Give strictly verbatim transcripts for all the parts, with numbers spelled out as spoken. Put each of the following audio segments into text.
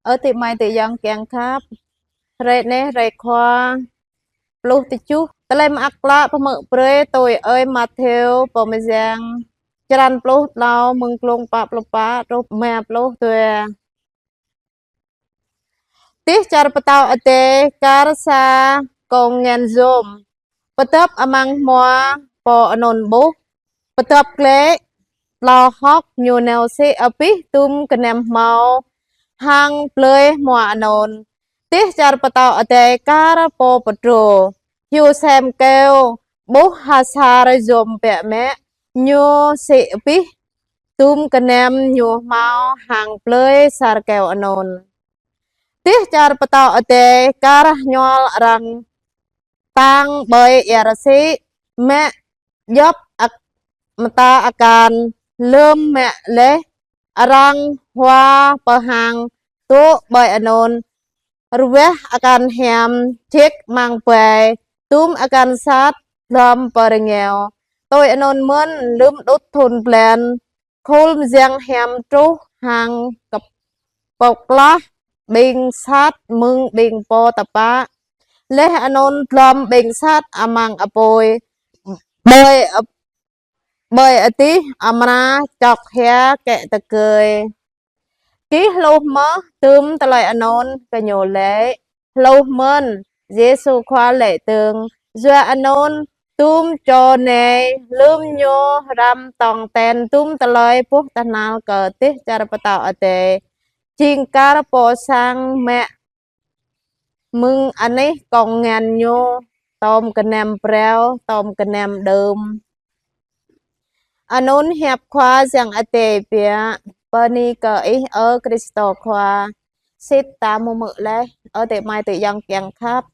Ơ adơi amai adơi ayŏng kiăng khăp. Hrơi anai hrơi Khua pluh tơjuh. Tơlơi mơak klă pơmơ̆ brơi tui ơi Mattheo pô mơyang. Črăn pluh klâo mơ̆ng klông pă pluh pă truh rơma pluh dua. Dêh čar pơtao adai kar sa kông ngăn yôm. Pơdŏp amăng hmua pô anŭn ƀuh. Pơdŏp glaĭ, tlao hơ̆k ñu nao sĭ abih dum gơnam hmâo hăng blơi hmua anŭn. Dêh čar pơtao adai kar pô pơdrô. Hyu sem keo, ƀuh ha sar yôm biă mă, ñu sĭ abih dum gơnam ñu hmâo hăng blơi sar keo anŭn. Dêh čar pơtao adai kar hñual arăng tang ƀơi ia rơsĭ, mă djŏp ak-, mơta akan, lơm mă laih arăng hua pơhang tŭ ƀơi anŭn. Rơweh akan hiam, jik amăng bai, dum akan sat glŏm pơrơngiao. Tui anŭn mơ̆n lơm đŭt thun blan, khul mơyang hiam truh hăng kơp-, pơklah ƀing sat mơ̆ng ƀing pô tơpă. Laih anŭn glŏm ƀing sat amăng apui, ƀơi ap-, ƀơi adih amra čŏk hia kĕ tơgơi. Gih hluh mơ̆ dum tơlơi anŭn? Gơñu laĭ: Hluh mơ̆n. Yêsu Khua laĭ dơ̆ng: Yua anŭn dum čô nai lơm ñu hrăm tong ten dum tơlơi boh tơhnal kơ dêh čar pơtao adai, jing kar pô sang mă mơ̆ng anih kông ngăn ñu tôm gơnam phrâo, tôm gơnam đưm. Anŭn hiăp Khua Yang Adai biă. Bơni kơ Ih, ơ Krist Khua. Sĭt ta hmư̆ laih, ơ adơi amai adơi ayŏng kiăng khăp.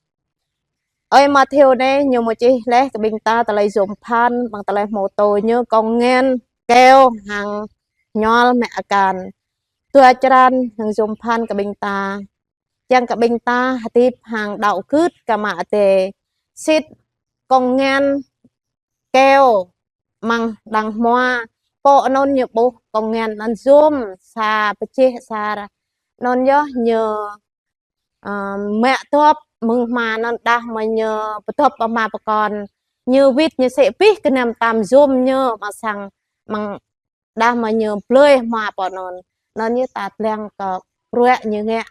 Ơi Mattheo anai ñu mơ̆ čih laih kơ ƀing ta tơlơi yôm pơphan, amăng tơlơi hmâo tui ñu kông ngăn keo hăng hñual mă akan. Dua črăn hăng yôm pơphan kơ ƀing ta. Kiăng kơ ƀing ta hơdip hăng đaŏ gưt kơ Ama Adai. Sĭt kông ngăn keo amăng đang hmua, pô anŭn ñu ƀuh kông ngăn anŭn yôm sa pơjeh sar. Anŭn yơh ñu, ơ, mă dŏp mơ̆ng hmua anŭn đah mơ̆ ñu pơdŏp pơma pơkŏn. Ñu wĭt ñu sĭ abih gơnam tam yôm ñu mă sang amăng đah mơ̆ ñu blơi hmua pô anŭn. Anŭn yơh ta lăng kơ bruă ñu ngă.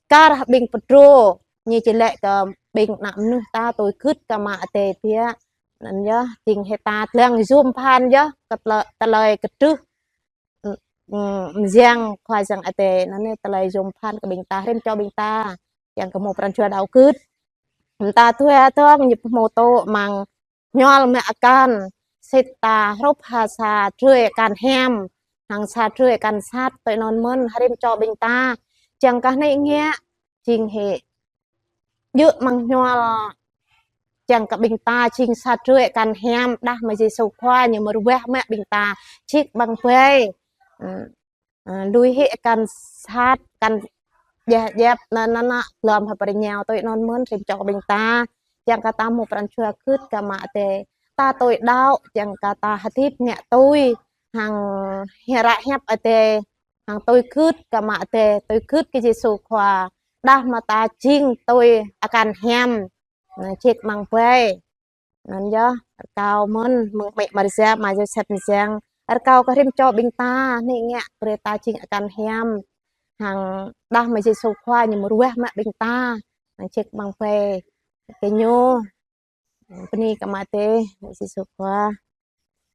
Kar ƀing pơdrô, ñu či laĭ kơ ƀing ană mơnuih ta tui gưt kơ Ama Adai biă. Anŭn yơh, jing hĭ ta lăng yôm pơphan yơh, kơ tơlơi, tơlơi kơdrưh, ưm, ưm, mơyang Khua Yang Adai. Anŭn yơh tơlơi yôm pơphan kơ ƀing ta, rĭm čô ƀing ta. Kiăng kơ hmâo pran jua đaŏ gưt. Mơta dua tong ñu hmâo tŭ amăng hñual mă akan, sĭt ta hrup ha sa drơi akan hiam, hăng sa drơi akan sat, tui anŭn mơ̆n rĭm čô ƀing ta. Kiăng kơ hơnĭ ngă, jing hĭ djơ̆ amăng hñual, kiăng kơ ƀing ta jing sa drơi akan hiam, đah mơ̆ Yêsu Khua ñu mơ̆ rơweh mă ƀing ta, jik amăng bai. Ưm. Ơ, lui hĭ akan sat, akan djeh djep, anŭn, anŭn, anŭn, glŏm hă pơrơngiao, tui anŭn mơ̆n rĭm čô ƀing ta. Kiăng kơ ta hmâo pran jua gưt kơ Ama Adai. Ta tui đaŏ, kiăng kơ ta hơdip ngă tui hăng hia ră hiăp Adai, hăng tui gưt kơ Ama Adai, tui gưt kơ Yêsu Khua. Đah mơ̆ ta jing tui akan hiam, anŭn, jik amăng bai. Anŭn yơh, rơkâo mơ̆n, mơ̆ng amĭ Maria, ama Yôsep mơyang. Rơkâo kơ rĭm čô ƀing ta, hơnĭ ngă, brơi ta jing akan hiam. Hăng đah mơ̆ Yêsu Khua ñu mơ̆ rơweh mă ƀing ta. Hăng jik amăng bai kơ ñu. Bơni kơ Ama Adai, Yêsu Khua.